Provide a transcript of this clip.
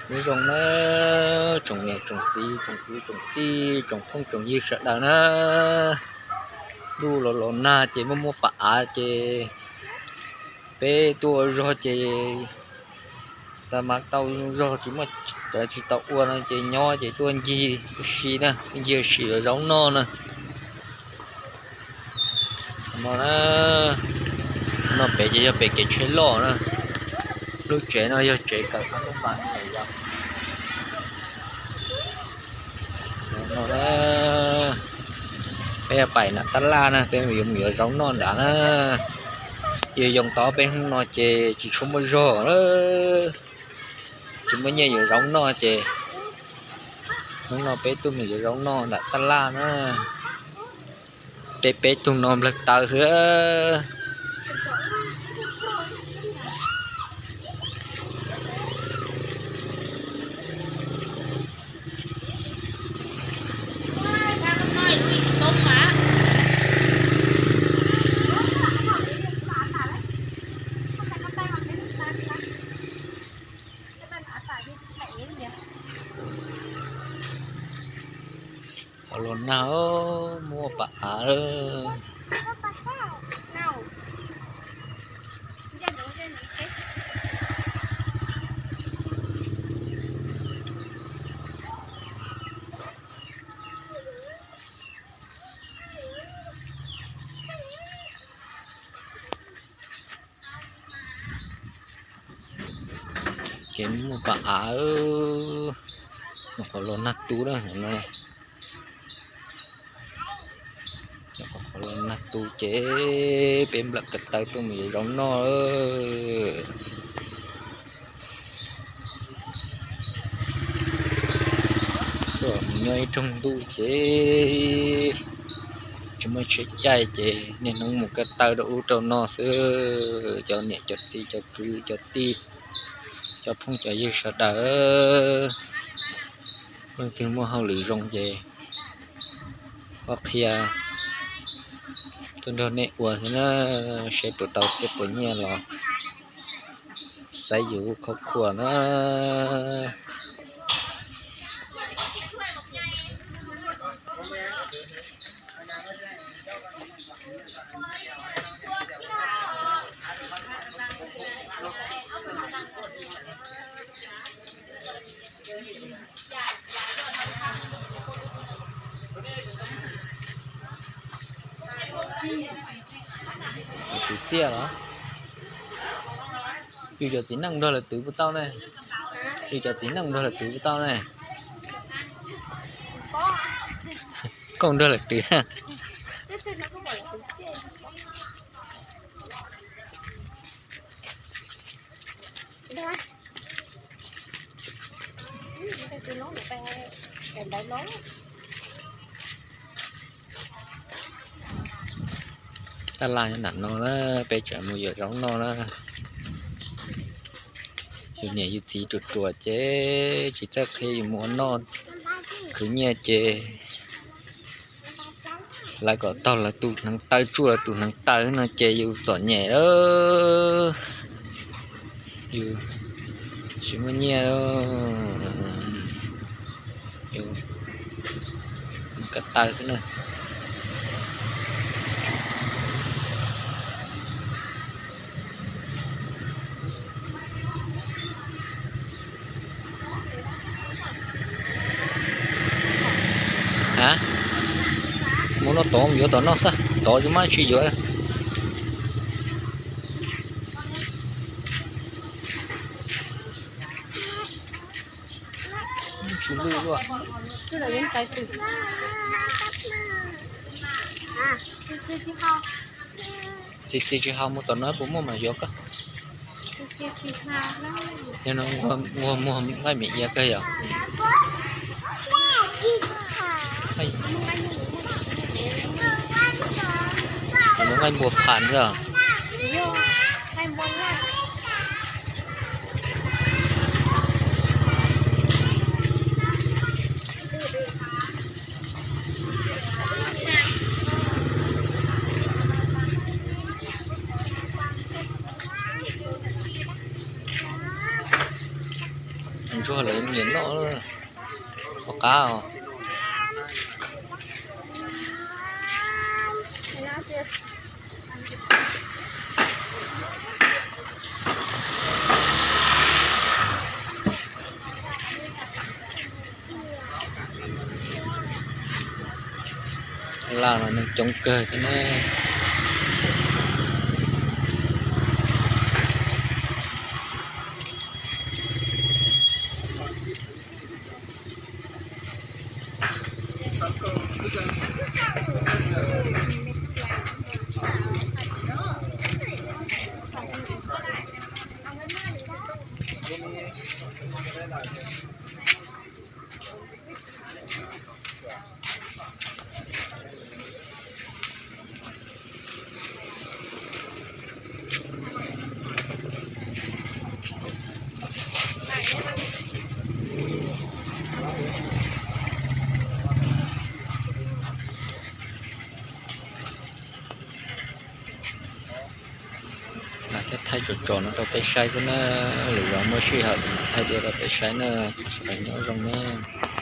Nyob zoo na, tsoom niam tsoom txiv tsoom kwv tsoom tij tsoom phooj tsoom ywg sawv daws na. Ntuj los los nag ces muaj muaj pam av ces peb tuaj ua zog ces xa mas tau zog tsis muaj cov tsis tau ua no ces nyob ces tuaj ncig ua si na, ncig ua si yuav zaub noj na. No na, no pem ces yog pem kev tsheb loj na. Lub tsev no yog tsev kawm qab tub pas no. Peb pais nram tab laj na, peb yuav mus yuav zaub noj nrad na. Yog yoo tau peb hnub no ces tsis tshua muaj zog, tsis muaj nyiaj yuav zaub noj ces hnub no peb tuaj mus yuav zaub noj nram tab laj na. Peb peb tug no nplawg taw xwb. Qhov los nag muaj pam av. Ces muaj pam av, qhov los nag tu na no. Qhov los nag tu ces peb nplawm ko taw tuaj mus yuav zaub noj. Tuaj mus nyob ib rooj ntuj ces tsis muaj tsheb caij ces niaj hnub mus ko taw rau ub rau no xwb. Cov niam cov txiv cov kwv cov tij cov phooj cov ywg sawv daws, leej twg muaj hauj lwm zoo ces ho qhia tuaj nrog nej ua xwb na, seb puas tau txiaj puas nyiaj los xaiv yus khov khuas na. Twv txiaj los? Yus cov txiv neej nrog lawv twv puas tau ne? Yus cov txiv neej nrog lawv twv puas tau ne? Koj nrog lawv twv. Tab laj nram no na, peb tseem mus yuav zaub noj na. Yus niam yus txiv ruam ruam ces tsis txawj qhia yus mus ua noj khwv nyiaj ces lawv kom taug lawv tus hneev taw, tsuj lawv tus hneev taw no ces yus txom nyem lawm. Yus tsis muaj nyiaj, yus ko taw xwb na. A, mus no tod yuav tom no xwb, tod yus mab tsis yuav. Tsis lwj luaj. Txiv txiv tsis haus, mus tom no puas muaj mas yuav koj. Yog no ua muag nqaij me ia kawg yom. Mus nqaij npua phas xwb. Ntsuag lawv nyiam noj, pom qab os. Laj no neeg coob kawg thiab ne. Mas thiaj thaij tsom tsom no rau peb saib xwb na, lwm zaus muaj sij hawm thaij dua rau peb saib na, sawv daws nyob zoo na.